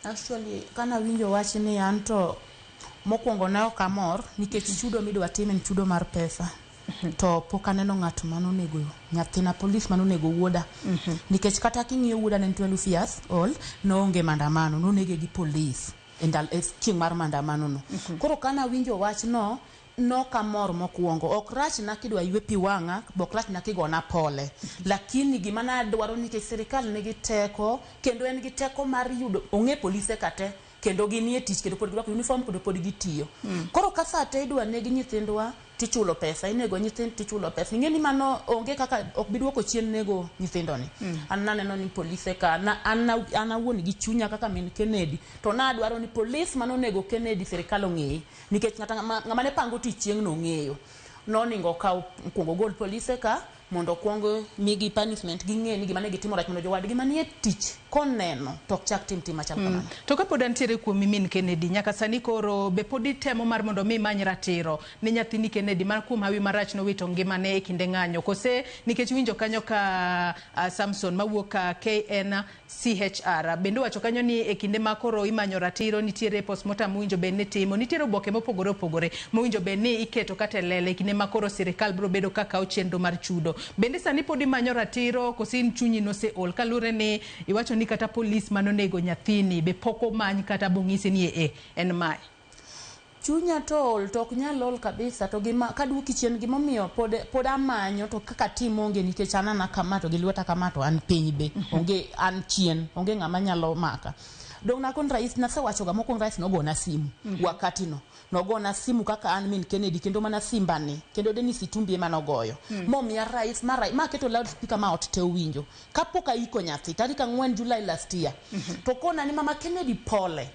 Actually, kanawinjo wach ni an to mokwongo ne ok amor nikech chudo midwa tim en chudo mar pesa. To pok aneno ng'at manonego nyathina, polis manonego wuoda. Nikech kata king'iyo wuoda ne en 12 years old, noonge maandamano, nonege gi polis e ndal e chieng' mar maandamano no. Koro kanawinjo wachno, nokamor mokwongo. Ok rachna kidwa ywe pi wang'a, be ok rachna kigona pole. Lakini gima nadwaro nikech sirikal nigi teko, kendo en gi teko mar yudo, ong'e polise ka te, kendo ginie tich kendo pod girwako uniform kendo pod gitiyo. Koro ka saa te idwa neg nyithindwa tichulo pesa, inego nyithind tichulo pesa. Ing'e ni mano onge kaka ok bi duoko chien nego nyithindo ni. An naneno ni polise ka, na, an, an awuon gi chunya kaka min Kennedy, to nadwaro ni polis manonego Kennedy sirikal ong'eye. Nikech ng'ata ng'ama ne pango tich chieng' no ong'eyo. Noningo okaw okuongo ogol polise ka mondo okuong migi punishment ging'e ni gima ne gitimo rach mondo jowadgi manie tich koneno to ok chak tim tim machal kamano. To kapod antiere kuomi min Kennedy, nyaka sani koro be pod itemo mar mondo mi imany ratiro ne nyathini Kennedy ma kuom hawi marach nowito ngimane e kinde ng'anyo? Kose nikech winjo kanyo ka Samson mawuok ka KN CHR bende owacho kanyo ni e kinde ma koro imanyo ratiro nitiere postmortem mowinjo bed ni itimo, nitiere oboke mopogore opogore mowinjo bed ni iketo kata e lela e kinde ma koro sirikal biro bedo ka kawo chenro mar chudo. Bende sani pod imanyo ratiro koso in chunyi noseol kaluwore ni iwacho ni kata polis manonego nyathini be pok omany kata bong'isi ni e en mae? Chunya to ol to ok nyal ol kabisa to gima kaduoki chien gimomiyo pod pod amanyo to kaka atim onge nikech an ana kama to gi lweta kama to an piny be onge an chien onge ng'ama nyalo maka. Dong nakon rais nasewacho ga mokwongo rais nogona simu wakati no nogona simu kaka an min Kennedy kendo mana simba ni kendo Dennis Itumbi ema nogoyo momiya rais ma rais ma aketo loud speaker ma ot te owinjo kapok aiko nyathi tarik 4 July last year to kona ni mama Kennedy pole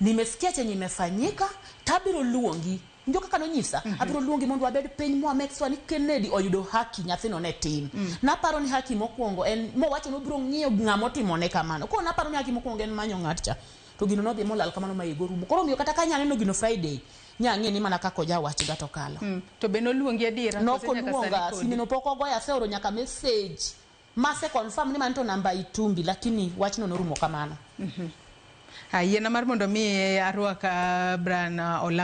nimesikia chenye imefanyika tabiro luongi ndio kaka nonyisa abiro luongi mondo wabed piny mwa make sure ni Kennedy oyudo haki nyathino ne tin naparo ni haki mokwongo en mowacho ni obiro ng'iyo ng'ama otimone kamano koro naparo ni haki mokwongo en manyo ng'at cha to gino nodhi molal kamano ma higa orumo koro omiyo kata ka anya neno gino Friday nya ng'e ni mana kaka ojawach ga to kalo To be noluongi adiera? Nok kose nyaka sani oluonga podi? Sime no pok ogoyo aseoro nyaka message mase confirm ni mano to namba Itumbi lakini wachno norumo kamano. Yiena mar mondo mi arwak Brian Olang'